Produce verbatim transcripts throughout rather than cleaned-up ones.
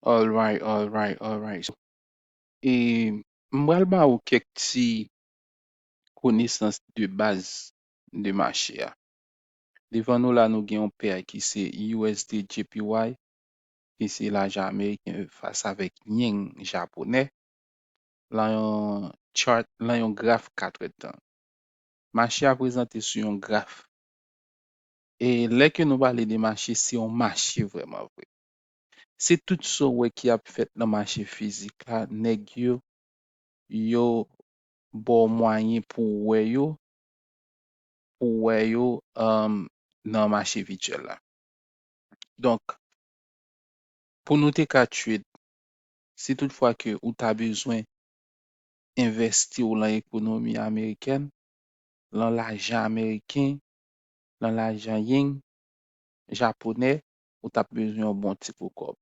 Alright, alright, alright. So, e, m pral ba ou kèk ti konesans de baz de mache a. Devan nou la, nou gen yon pè ki se U S D J P Y, ki se lajan ameriken fas avèk yen japonè, lan yon chart, lan yon graf katrèdtan. Mache a prezante sou yon graf. E lè ke nou pale de mache, se yon mache vrèman vre. Se tout sa w wè ki ap fèt nan mache fizik la, nèg yo, yo ba w mwayen pou w wè yo, pou w wè yo, um, nan mache vityèl la. Donk, pou nou te ka trade, si toutfwa ke ou ta bezwen envèsti w lan ekonomi amerikèn, lan lajan ameriken, lan lajan yen, japonè, ou t ap bezwen yon bon ti po kòb.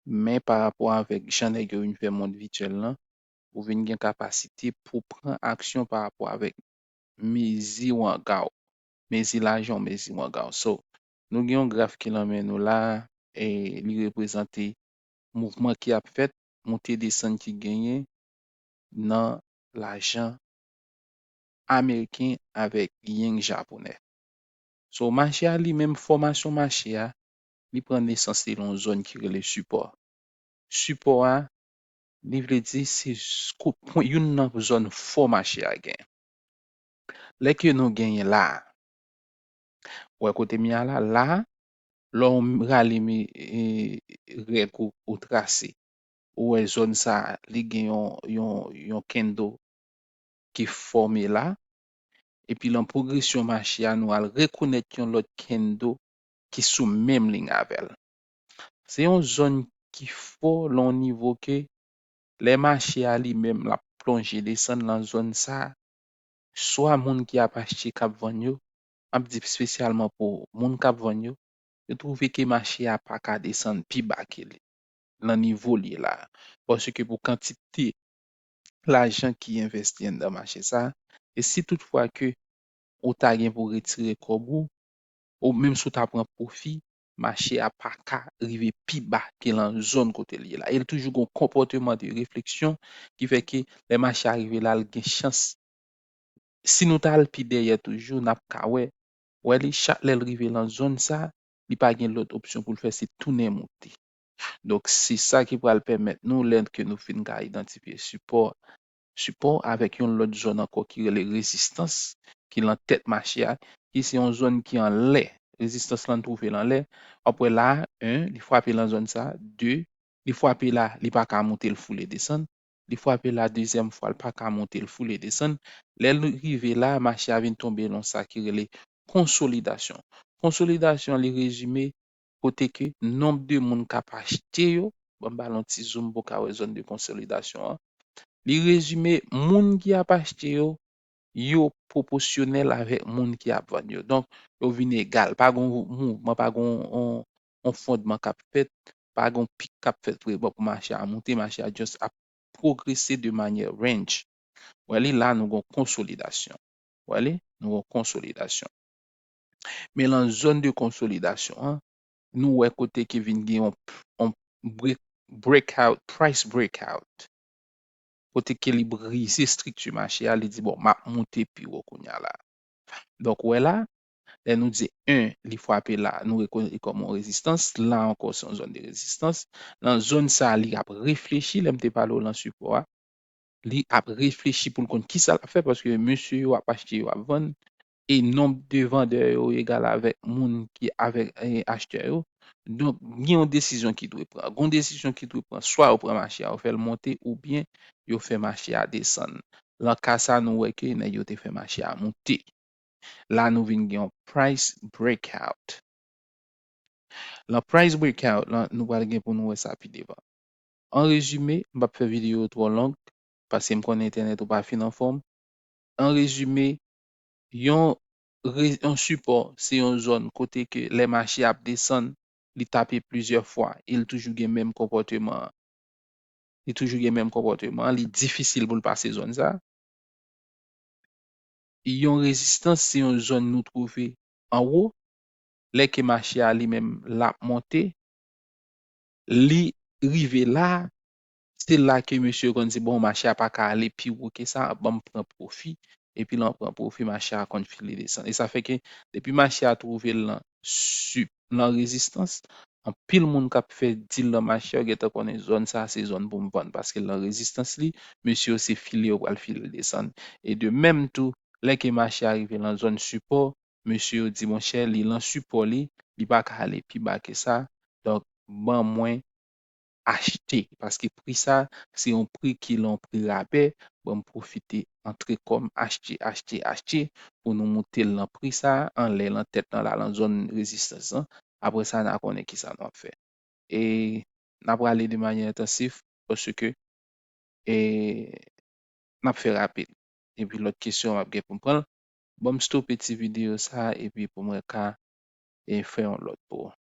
Men pa rapò avèk jan nèg yo vin fè mond vityèl lan, ou vin gen kapasite pou pran aksyon pa rapò avèk mezi wanga w, mezi lajan w, mezi wanga w. So, nou gen yon graf ki lan men nou la, e li reprezante mouvman ki ap fèt, monte desann ki genyen nan lajan ameriken avèk yen japonè. So, mache a li menm, fòmasyon mache a, li pran nesans li lan yon zòn ki rele sipò. Sipò a, li vle di se s-, ko-, pwen, youn nan zòn fò mache a gen. Lè ke nou genyen la a, wè kote m ye a la, la a, lè w rale mi, e, règ ou, ou trase, ou wè zòn sa a, li gen yon, yon, yon candle ki fòme la, epi lan pwogresyon mache a, nou al rekonèt yon lòt candle ki sou menm liy avè l. Se yon zòn ki fò lan yon nivo ke lè mache a li menm l ap plonje desann lan zòn sa a, swa moun ki ap achte k ap vann yo, m ap di espesyalman pou moun k ap vann yo, yo twouve ke mache a pa ka desann pi ba ke li, lan nivo l ye la a. Paske pou kantite lajan ki envèsti anndan mache sa a, e si toutfwa ke ou ta gen pou retire kòb ou, ou menm si w ta pran pwofi, mache a pa ka rive pi ba ke lan zòn kote l ye la. E l toujou gen yon konpòteman de refleksyon ki fè ke lè mache a rive la, l gen chans. Si nou ta al pi dèyè toujou, n ap ka wè, wè li, chak lè l rive lan zòn sa, li pa gen lòt opsyon pou l fè, se tounen moute. Donk, se sa ki pral pèmèt nou, lè ke nou fin ka idantifye sipò, sipò avèk yon lòt zòn ankò ki rele rezistans, ki lan tèt mache a, ki se yon zòn ki anlè. Rezistans lan twouve l anlè. W ap wè la, en, li frape lan zòn sa, de, li frape la, li pa ka monte, l foule desann. Li frape la dezyèm fwa, l pa ka monte, l foule desann. Lè l rive la, mache a vin tonbe lan sa ki rele konsolidasyon. Konsolidasyon an, li rezime kote ke nonb de moun k ap achte yo, ban m ba l yon ti zoom pou w ka wè zòn de konsolidasyon an. Li rezime moun ki ap achte yo, yo pwopòsyonèl avèk moun ki ap vann yo. Donk, yo vin egal. Pa gen yon mouvman, pa gen yon, yon fondman k ap fèt, pa gen yon pik k ap fèt vre, bon, pou mache a monte, mache a just ap pwogrese de manyè range. Wè li la, nou gen yon konsolidasyon. Wè li, nou gen yon konsolidasyon. Men lan zòn de konsolidasyon an, nou wè kote ke vin gen yon, yon break, breakout, price breakout. Kote ke li brize estrikti mache a, li di, bon, m ap monte pi wo kounye a la. Donk, wè la, lè nou di en, li frape la, nou rekonèt li kòm yon rezistans. La ankò, se yon zòn de rezistans. Lan zòn sa, li ap reflechi, lè m te pale w lan sipò a, li ap reflechi pou l konn kisa l ap fè, paske mesye yo ap achte, yo ap vann, e nonb de vandè yo egal avèk moun ki avèk, e, achtè yo. Donk, gen yon desizyon ki dwe pran. Gen yon desizyon ki dwe pran. Swa yo pran mache a, yo fè l monte, oubyen yo fè mache a desann. Lan ka sa, nou wè ke nèg yo te fè mache a monte. La, nou vin gen yon price breakout. Lan price breakout lan, nou pral gen pou nou wè sa pi devan. An rezime, m p ap fè videyo twò long, paske m konnen entènèt ou pa fin anfòm. An rezime, yon re-, yon sipò, se yon zòn kote ke lè mache ap desann, li tape plizyè fwa, e l toujou gen menm konpòteman an. Li toujou gen menm konpòteman an, li difisil pou l pase zòn sa. Yon rezistans, se yon zòn nou twouve anwo, lè ke mache a li menm l ap monte, li rive la, se la ke mesye yo konn di, bon, mache a pa ka ale pi wo ke sa, ban m pran pwofi. Epi lè w pran pwofi, mache a konn file desann. E sa fè ke depi mache a twouve l lan, lan rezistans, anpil moun k ap fè deal lan mache yo gentan konnen zòn sa se zòn pou m vann, paske lan rezistans li, mesye yo se file yo pral file desann. E de menm tou, lè ke mache a rive lan zòn sipò, mesye yo di, monchè, li lan sipò li, li pa ka ale pi ba ke sa. Donk, ban mwen achte, paske pri sa, se yon pri ki lan pri rabè, ban m pwofite antre kò m, achte, achte, achte, pou nou moute l lan pri sa, anlè lan tèt lan la, lan zòn rezistans lan. Apre sa, n a konnen ki sa nou ap fè. E n ap rale de manyè entansif, paske e n ap fè rapid. Epi lòt kesyon, m ap gen pou m pran l. Ban m stope ti videyo sa, epi pou mwen ka e fè yon lòt pou ou.